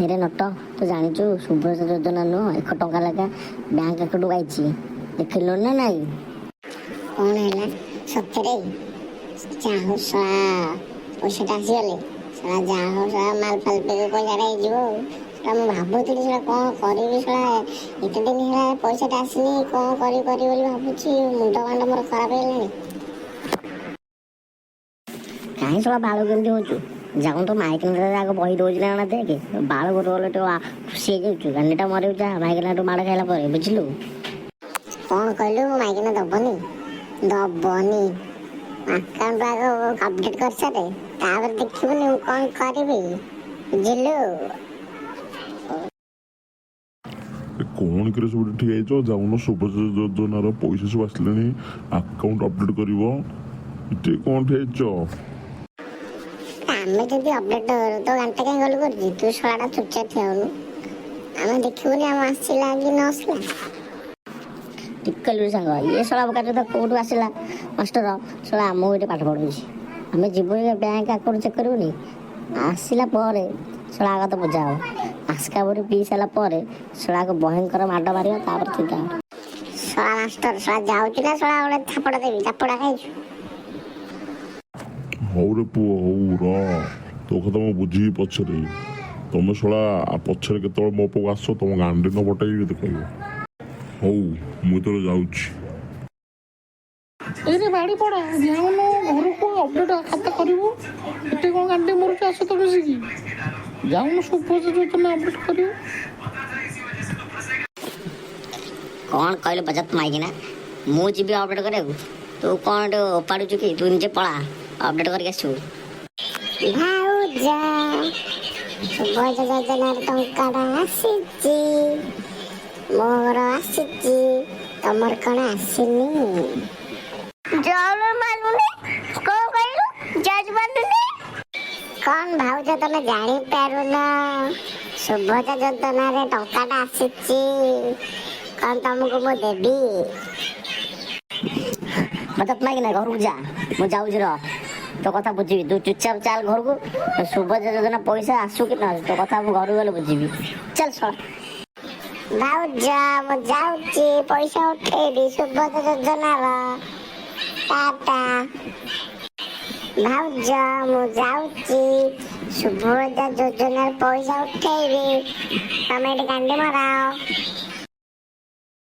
ହେରେ ନଟ, ତୁ ଜାଣିଛୁ, ସୁଭଦ୍ରା ଯୋଜନା ନୁହଁ, 1 ଟଙ୍କା ଲେଖା ବ୍ୟାଙ୍କ ଆକାଉଣ୍ଟକୁ ଆଇଛି, ଦେଖିଲୁ ନା ନାଇଁ? କ'ଣ ହେଲା? ସତରେ? ଯାହା ହଉ ଶଳା, ପଇସାଟା ଆସିଗଲେ ଶଳା। ଯାହା ହଉ ଶଳା, ମାଲ ଫାଲ ପିଇକି ପଇସାଟା ହେଇଯିବ। ଆଉ ଶଳା, ମୁଁ ଭାବୁଥିଲି ଶଳା କ'ଣ କରିବି ଶଳା, ଏତେ ଦିନ ହେଲା ପଇସାଟା ଆସିନି, କ'ଣ କରିବି କରିବି ବୋଲି ଭାବୁଛି, ମୁଣ୍ଡ ମାଣ୍ଡ ମୋର ଖରାପ ହେଇଗଲାଣି। କାହିଁ ଶଳା ବାଳକୁ କେମିତି ହଉଛୁ? ଯାଉନ ତ, ମାଇକିନାଟା ଆଗ ବହି ଦଉଛି ନା କଣ ଦେଖେ। ବାଳ ଗୋଟେ ଗଲେ ଟିକେ ଖୁସି ହେଇଯାଉଛୁ, ଗାଣ୍ଡିଟା ମରିବୁ ଯା ମାଇକିନାଠୁ ମାଡ଼ ଖାଇଲା ପରେ, ବୁଝିଲୁ? କ'ଣ କହିଲୁ? ମାଇକିନା ଦବନି? ଦବନି। ଆକାଉଣ୍ଟ ଆଗ ଅପଡେଟ୍ କରିସାରେ, ତାପରେ ଦେଖିବୁନି ମୁଁ କ'ଣ କରିବି, ବୁଝିଲୁ? ଏ କ'ଣ କିରେ, ସବୁ ଠିଆ ହେଇଛ? ଯାଉନ, ସୁଭଦ୍ରା ଯୋଜନାର ପଇସା ସବୁ ଆସିଲାଣି, ଆକାଉଣ୍ଟ ଅପଡେଟ୍ କରିବ। ଏଠି କ'ଣ ଠିଆ ହେଇଛ? ଆମେ ଯଦି ଅପଡେଟ୍ ତୋ ଗାଣ୍ଟା କାହିଁ ଗଲୁ କରୁଛି? ତୁ ଶଳାଟା ଚୁପଚାପ ଠିଆ ହଉନୁ, ଆମେ ଦେଖିବୁନି ଆମ ଆସିଲା କି ନ ଆସିଲା। ଠିକ କହିଲୁ ସାଙ୍ଗ। ଇଏ ଶଳା ବୋକା ଚୋଦା କୋଉଠୁ ଆସିଲା ମାଷ୍ଟର ଶଳା, ଆମକୁ ଏଠି ପାଠ ପଢଉଛି। ଆମେ ଯିବୁ ବ୍ୟାଙ୍କ ଆକାଉଣ୍ଟ ଚେକ୍ କରିବୁନି, ଆସିଲା ପରେ ଶଳା ଆଗ ତ ବୁଝା ହବ। ଆସ୍କା ବୁରି ପିଇ ସାରିଲା ପରେ ଶଳାକୁ ଭୟଙ୍କର ମାଡ଼ ମାରିବ, ତାପରେ ଚିନ୍ତା ହବ। ଶଳା ମାଷ୍ଟର ଶଳା, ଯାଉଛୁ ନା ଶଳା ଗୋଟେ ଥାପଡ଼ା ଦେବି? ଚାପଡ଼ା ଖାଇଛୁ। ହଉ ରେ ପୁଅ, ହଉ ର, ତୋ କଥା ମୁଁ ବୁଝିବି ପଛରେ। ତମେ ଶଳା ପଛରେ କେତେବେଳେ ମୋ ପାଖକୁ ଆସ, ତମ ଗାଣ୍ଡି ନ ପଟେଇବି ତ କହିବ। ହଉ, ମୁଁ ତୋର ଯାଉଛି। ଏଇରେ ବାଡ଼ି ପଡ଼ା, ଯାଉନୁ ଘରକୁ, ଅପଡେଟ୍ ଖାତା କରିବୁ। ଏଠି କ'ଣ ଗାଣ୍ଡି ମରୁଛୁ? ଆସ ତ ମିଶିକି ଯାଉନୁ, ସୁଭଦ୍ରା ଯୋଜନା ଅପଡେଟ୍ କରିବୁ। କ'ଣ କହିଲୁ ବଜାତ ମାଇକିନା? ମୁଁ ଯିବି ଅପଡେଟ୍ କରିବାକୁ? ତୁ କ'ଣ ଏଠି ଓପାଡୁଛୁ କି? ତୁ ନିଜେ ପଳା, ଅପଡେଟ୍ କରିକି ଆସିବୁ। ଭାଉଜ, ସୁଭଦ୍ରା ଯୋଜନାରେ ଟଙ୍କାଟା ଆସିଛି, ମୋର ଆସିଛି, ତମର କ'ଣ ଆସିନି? ଜଳ ମାନୁନି, କଣ କହିଲୁ? ଜଜ ମାନୁନି କଣ? ଭାଉଜ, ତମେ ଜାଣିପାରୁନ, ସୁଭଦ୍ରା ଯୋଜନାରେ ଟଙ୍କାଟା ଆସିଛି। କଣ ତମକୁ ମୁଁ ଦେବି? ବଜାତ ମାଇକିନା, ଘରକୁ ଯା, ମୁଁ ଯାଉଛି ରହ, ତୋ କଥା ବୁଝିବି। ତୁ ଚୁପଚାପ ଚାଲ ଘରକୁ। ସୁଭଦ୍ରା ଯୋଜନା ପଇସା ଆସୁ କି ନ ଆସୁ, ତୋ କଥା ମୁଁ ଘରକୁ ଗଲେ ବୁଝିବି। ଚାଲ ଶଳା। ଭାଉଜ, ମୁଁ ଯାଉଛି, ପଇସା ଉଠେଇବି ସୁଭଦ୍ରା ଯୋଜନାର। ଟାଟା ଭାଉଜ, ମୁଁ ଯାଉଛି, ସୁଭଦ୍ରା ଯୋଜନାର ପଇସା ଉଠେଇବି, ତମେ ଏଠି ଗାଣ୍ଡି ମରାଅ।